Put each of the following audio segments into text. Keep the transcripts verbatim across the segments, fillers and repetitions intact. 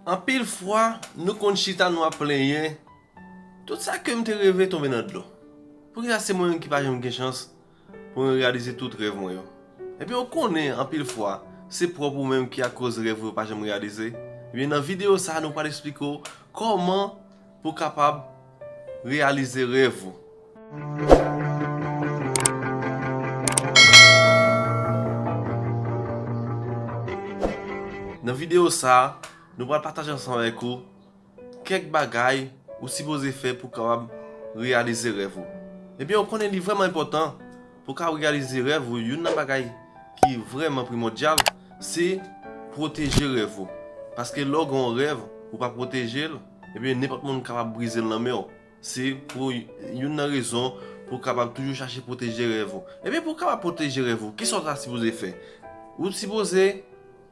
Anpil fwa, nou konn chita nou ap plenyen, tout sa ke m te reve tonbe nan dlo. Poukisa se mwen menm ki pa janm gen chans pou mwen reyalize tout rèv mwen yo? Ebyen, ou konnen anpil fwa, se pwòp ou menm ki akoz rèv ou yo pa janm reyalize. Ebyen, nan videyo sa a, nou pral eksplike w kòman pou w kapab reyalize rèv ou. Nan videyo sa a, nou pral pataje ansanm avèk ou kèk bagay ou sipoze fè pou w kapab reyalize rèv ou. Ebyen, ou konnen li vrèman enpòtan pou w kapab reyalize rèv ou. Youn nan bagay ki vrèman primòdyal, se pwoteje rèv ou. Paske lè w gen yon rèv, ou pa pwoteje l, ebyen, nenpòt moun kapab brize l nan men w. Se pou youn nan rezon pou w kapab toujou chache pwoteje rèv ou. Ebyen, pou w kapab pwoteje rèv ou, kisa w ta sipoze fè? Ou sipoze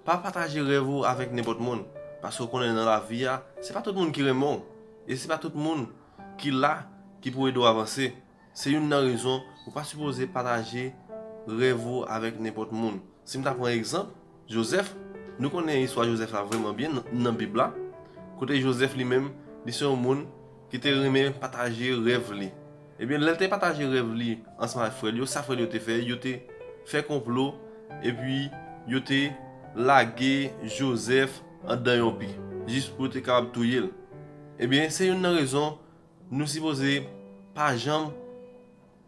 pa pataje rèv ou avèk nenpòt moun. Paske w konnen nan lavi a, se pa tout moun ki renmen w. E se pa tout moun ki la, ki pou ede w avanse. Se youn nan rezon ou pa sipoze pataje rèv ou avèk nenpòt moun. Si m ta pran egzanp, Jozèf, nou konnen istwa Jozèf la vrèman byen nan, nan Bib la. Kote Jozèf li menm, li se yon moun ki te renmen pataje rèv li. Ebyen, lè l te pataje rèv li ansanm avèk frè l yo, sa frè l yo te fè, yo te fè konplo, epi yo te lage Jozèf anndan yon pi, jis pou yo te kapab touye l. Ebyen, se youn nan rezon nou sipoze pa janm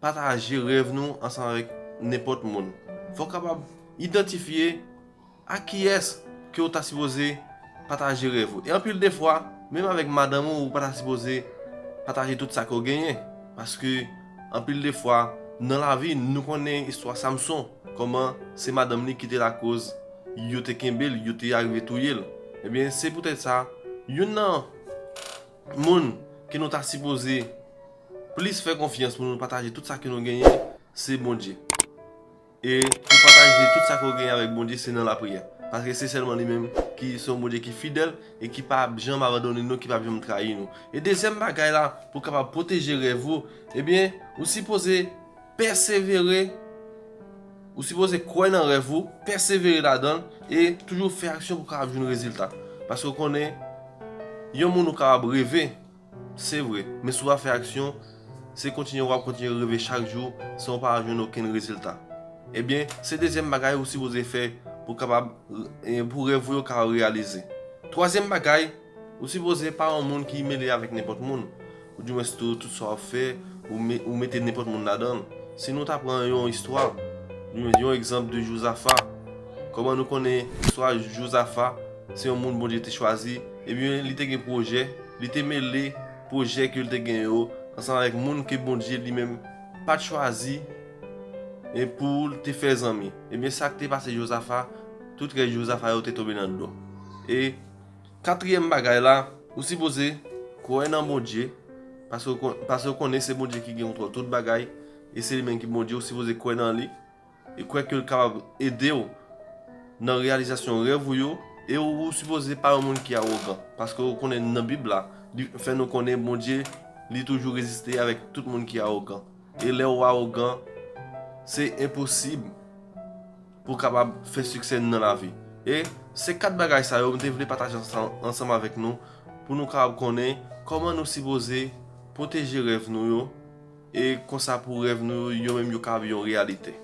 pataje rèv nou ansanm avèk nenpòt moun. Fò w kapab idantifye a kiyès ke w ta sipoze pataje rèv ou. E anpil de fwa, menm avèk madanm ou, ou pa ta sipoze pataje tout sa ke w genyen. Paske anpil de fwa, nan lavi, nou konnen istwa Samson, kòman se madanm li ki te lakoz yo te kenbe l, yo te arive touye l. Ebyen, se poutèt sa, youn nan moun ke nou ta sipoze plis fè konfyans pou nou pataje tout sa ke nou genyen, se Bondye. E pou pataje tout sa ke w genyen avèk Bondye, se nan lapriyè. Paske se sèlman li menm ki se yon Bondye ki fidèl e ki p ap janm abandone nou, ki p ap janm trayi nou. E dezyèm bagay la, pou w kapab pwoteje rèv ou, ebyen, ou sipoze pèsevere, ou sipoze kwè nan rèv ou, pèsevere ladan l e toujou fè aksyon pou w kapab jwenn rezilta. Paske w konnen, yon moun ou kapab reve, se vre, men si w pa fè aksyon, se kontinye, w ap kontinye reve chak jou san w pa jwenn okenn rezilta. Ebyen, se dezyèm bagay ou sipoze fè pou kapab, e, pou rèv ou yo kapab reyalize. Twazyèm bagay, ou sipoze pa yon moun ki mele avèk nenpòt moun. Ou di mwens tou, tout sa w ap fè, ou, me, ou mete nenpòt moun ladan l. Si nou ta pran yon istwa, yon, yon egzanp de Jozafa, kòman nou konnen istwa Jozafa, se yon moun Bondye te chwazi, ebyen, li te gen pwojè, li te mele pwojè ke l te gen yo ansanm avèk moun ke Bondye li menm pa t chwazi e pou l te fè zanmi. Ebyen, sa k te pase Jozafa, tout rèv Jozafa yo te tonbe nan dlo. E katriyèm bagay la, ou sipoze kwè nan Bondye, paske w kon-, paske w konnen se Bondye ki gen kontwòl tout bagay, e se li menm ki Bondye, ou sipoze kwè nan li, e kwè ke l kapab ede w nan reyalizasyon rèv ou yo, e ou, ou sipoze pa yon moun ki awogan, paske w konnen nan Bib la, li fè nou konnen Bondye, li toujou reziste avèk tout moun ki awogan. E lè w awogan, se enposib pou w kapab fè siksè nan lavi. E se kat bagay sa yo m te vle pataje ansanm, ansanm avèk nou, pou nou kapab konnen kòman nou sipoze pwoteje rèv nou yo, e konsa pou rèv nou yo, yo menm yo kapab yon reyalite.